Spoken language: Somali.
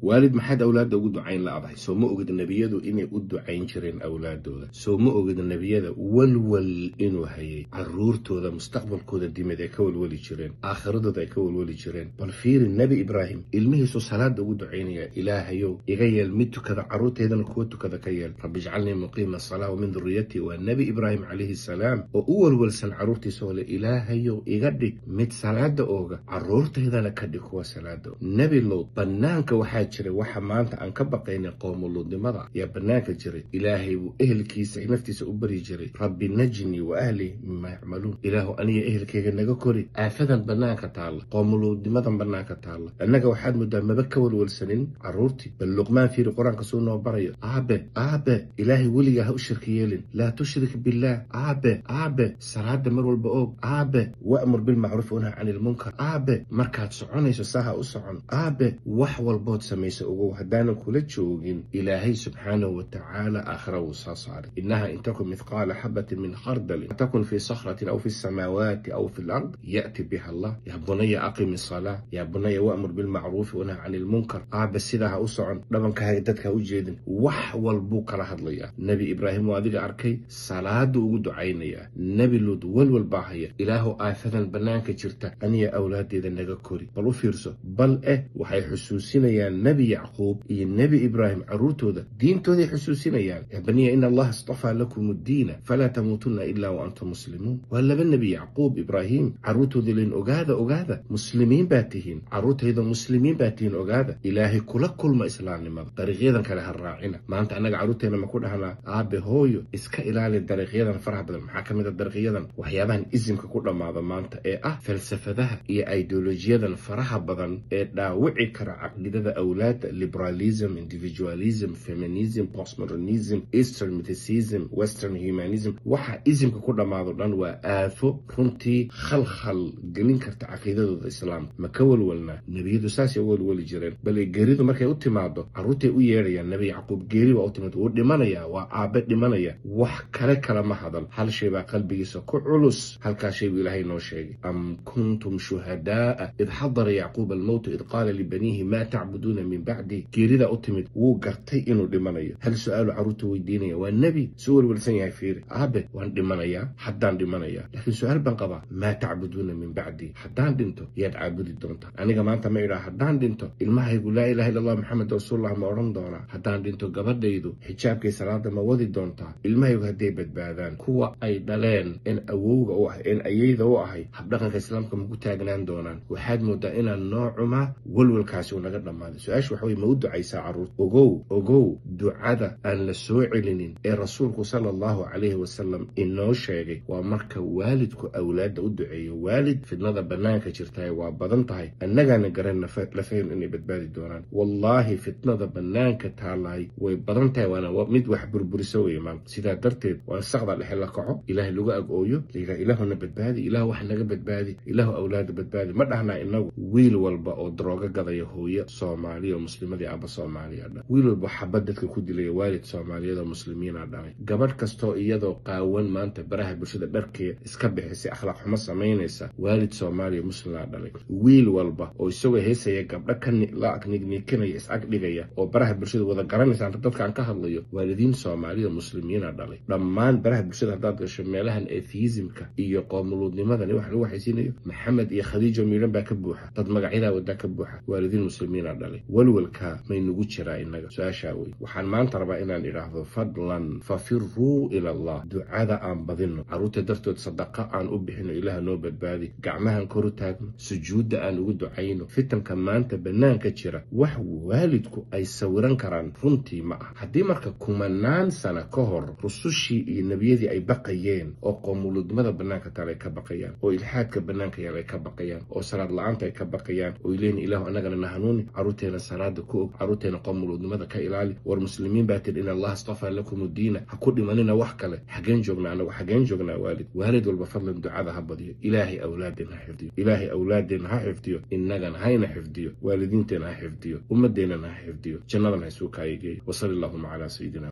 Waalid, maxaad awlaadda ugu ducayn la'dahay? Soo ma ogid nebiyadu inay u ducayn jireen awlaadooda? Soo ma ogid nebiyada walwal inuu hayay caruurtooda, mustaqbalkooda diimeed ay ka walwali jireen, aakhiradooda ay ka walwali jireen? Bal fiiri Nebi Ibraahim, ilmihiisu salaada ugu ducaynaya: "Ilaahayow, iga yeel mid tukada, carruurtaydana kuwa tukada ka yeel. Rabbi ijcalnii muqiima asalaa wa min durriyatii." Waa Nebi Ibraahim calayhi salaam oo u walwalsan carruurtiisa oo le: "Ilaahayow, iga dhig mid salaada ooga, carruurtaydana ka dhig kuwa salaada." Nebi Luud, bannaanka waxaa jiray waxa maanta aan ka baqaynay, qoomuluudnimada yaa bannaanka jiray. Ilaahay buu ehelkiisa naftiisa u bari jiray: "Rabbi najnii wa ahlii mima yacmaluun." Ilaahu, aniga ehelkayga naga kori aafadan bannaanka taalla, qoomuluudnimadan bannaanka taalla. Annaga waxaad moodaa maba ka walwalsanin carruurtii. Bal Luqmaan fiiri, Qur-aanka suu noo barayo: "Aabe, aabe, Ilaahay weligaa ha u shirki yeelin, laa tushrik billaah. Aabe, aabe, salaada mar walba oog. Aabe, wa'mur bilmacruuf wanha cani ilmunkar. Aabe, markaad soconayso saha u socon. Aabe, wax walbood samaysa ogow, haddaanan kula joogin Ilaahay subxaanahu wa tacaala aakhira wuu soo saaray. Innaha in takun mithqaala xabatin min khardalin takun fi sakhratin aw fi samaawaati aw fi lard ya'ti biha Allah. Yaa bunaya, aqim isalaa. Yaa bunaya, wa'mur bilmacruufi wanha cani ilmunkar. Aabe, sidaa ha u socon, dhabankaaga dadka ha u jeedin." Wax walbuu kala hadlayaa Nebi Ibraahim. Waa adiga arkay, salaadu ugu ducaynayaa. Nebi Luud walwal baa haya: "Ilaahu, aafadan bannaanka jirta aniya awlaadeeda naga kori." Bal u fiirso, bal eh waxay xusuusinayaan Nebi Yacquub iyo Nebi Ibraahim carruurtooda, diintooday xusuusinayaan: "Yaa baniya, ina Allaha istafaa lakum addiina falaa tamuutunna ilaa wa antum muslimuun." Waa laba Nebi, Yacquub, Ibraahim, carruurtooda leen: "Ogaada, ogaada, muslimiin baa tihiin. Carruurtayda, muslimiin baa tihiin, ogaada. Ilaahay kula kulma islaamnimada, dariiqyadan kale ha raacina." Maanta annaga carruurteena ma ku dhahnaa: "Aabe, hooyo, iska ilaali dariiqyadan faraha badan"? Maxaa ka mid a dariiqyadan? Waxyaabahan isimka ku dhammaada maanta ee ah falsafadaha iyo ideolojiyadan faraha badan ee dhaawici kara caqiidada awlaadda: liberalism, individualism, feminism, postmodernism, Eastern mythicism, Western humanism. Waxa isimka ku dhammaado dhan waa aafo runtii khalkhal gelin karta caqiidadooda islaamka. Ma ka walwalnaa? Nebiyadu saasay u walwali jireen. Bale geeridu markay u timaado, carruurtay u yeedhayaan. Nebi Yacquub geeri waa u timaado, wuu dhimanayaa, waa aabe dhimanaya. Wax kale kalama hadal, hal shay baa qalbigiisa ku culus. Halkaas shay buu Ilaahay noo sheegay: "Am kuntum shuhadaa'a id xadara Yacquuba almowtu id qaala libaniihi maa tacbuduuna min bacdi." Geeridaa u timid, wuu gartay inuu dhimanayo. Hal su-aalu carruurta weydiinaya. Waa nebi su welwelsan yahay. Fiiri: "Aabe, waan dhimanayaa, haddaan dhimanayaa, laakiin su-aal baan qabaa: maa tacbuduuna min bacdi? Haddaan dhinto yaad caabudi doontaa?" Aniga maanta ma idhaa: "Haddaan dhinto ilmahaygu laa ilaha illa Allah Maxamed rasuulullah ma odhan doonaa? Haddaan dhinto gabadhaydu xijaabkay salaada ma wadi doontaa? Ilmahaygu hadday badbaadaan, kuwa ay dhaleen en awowga u ahay en ayeyda u ahay habdhaqanka islaamka maku taagnaan doonaan?" Waxaad moodaa inaan noocumaa walwalkaasi uu naga dhammaaday. Su-aasha waxa wey: ma u ducaysaa carruurta? Ogow, ogow, ducada aan la soo celinin ee rasuulku sala Allahu calayhi wasalam inoo sheegay waa marka waalidku awlaadda u duceeyo. Waalid, fidnada bannaanka jirtaay waa badan tahay. Annagaana garan lafayn inay badbaadi doonaan. Wallaahi, fitnada bannaanka taalahay way badan tahay, waana mid wax burburiso wey maanta. Sidaa darteed waa in saqda dhexe la kaco, Ilaahay lagu ag ooyo, layidhaha: "Ilaahuna badbaadi, Ilaahu wax naga badbaadi, Ilaahu awlaada badbaadi." Ma dhahnaa inagu? Wiil walba oo daroogo gadaya, hooyo Soomaaliya oo muslimadii, aaba Soomaaliya dha. Wiil walba xabad dadka ku dilaya, waalid Soomaaliyeed oo muslimiina dhalay. Gabadh kastoo iyadoo qaawan maanta baraha bulshada dharkee iska bixisay, akhlaaq xumo samaynaysa, waalid Soomaaliya muslimaa dhalay. Wiil walba oo isagoo heesaya gabdho ka la nigniikinaya, is ag dhigaya oo baraha bulshada wada garanaysa dadkaan ka hadlayo, waalidiin Soomaaliya muslimiina dhalay. Dhammaan baraha bulshada haddaad gasho, meelahan atheismka iyo qoomuluudnimadan wax lagu waxaysiinayo, Maxamed iyo Khadiijo miidhan baa ka buuxa, dad magacyadaa wadaa ka buuxa, waalidiin muslimiina dhalay. Walwalka may nagu jiraa innaga? Su-aashaa wey. Waxaan maanta rabaa inaan idhaahdo: fadlan, fafiruu ila Allah. Ducada aan badino, carruurta dartood sadaqa aan u bixino, Ilaah noo badbaadi, gacmahan koru taagno, sujuudda aan ugu ducayno. Fitanka maanta bannaanka jira wax waalidku ay sawiran karaan runtii ma ah. Haddii marka kumanaan sana ka hor rusushii iyo nebiyadii ay baqayeen, oo qoomuluudnimada bannaanka taal ay ka baqayaan, oo ilxaadka bannaanka yaal ay ka baqayaan, oo salaad la-aanta ay ka baqayaan, oo ileyn Ilaahu annagana na hanuuni, carruurteena salaada ku og, carruurteena qoomuluudnimada ka ilaali, war muslimiin baa tidhi, in Allaha istafaa lakum uddiina, ha ku dhimanina wax kale. Xageen joognaa anagu? Xageen joognaa? Waalid, waalid walba fadlan ducada ha badiyo. Ilaahay awlaadeenna ha xifdiyo, Ilaahay awlaadeenna ha xifdiyo, innagana hayna xifdiyo, waalidiinteena ha xifdiyo, ummaddeennana ha xifdiyo, jannadan ha isuu kaayageeyo. Wasali allahuma calaa sayidina.